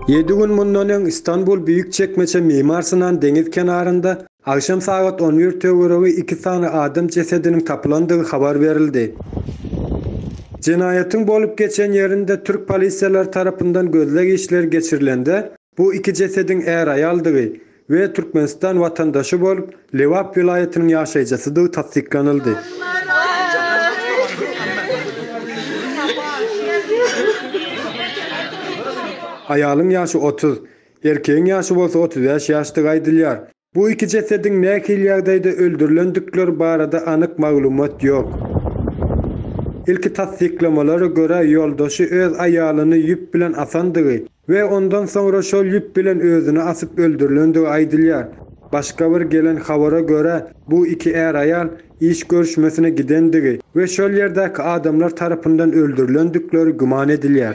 Ýedi gün mundan öň Istanbul Büýükçekmeje Mimar Sinan deňiz kenarynda agşam sagat on bir töweregi iki sany adam jesediniň tapylandygy habar berildi. Jenaýatyň bolup geçen ýerinde türk polisiýalary tarapyndan gözleg işleri geçirilende, bu iki jesediň är-aýaldygy we Türkmenistan watandaşy bolup, Lebap welaýatynyň ýaşaýjysydygy tassyklanyldy. Aýalyň ýaşy 30, erkegiň ýaşy bolsa 35 ýaşdygy aýdylýar. Bu iki jesediň nähili ýagdaýda öldürilendikleri barada anyk maglumat ýok. Ilki tassyklamalara görä, ýoldaşy öz aýalyny ýüp bilen asandygy we ondan soňra şol ýüp bilen özüni asyp öldürilendigi aýdylýar. Başga bir gelen habara görä, bu iki är-aýal iş görüşmesine gidendigi we şol ýerdäki adamlar tarapyndan öldürilendikleri güman edilýär.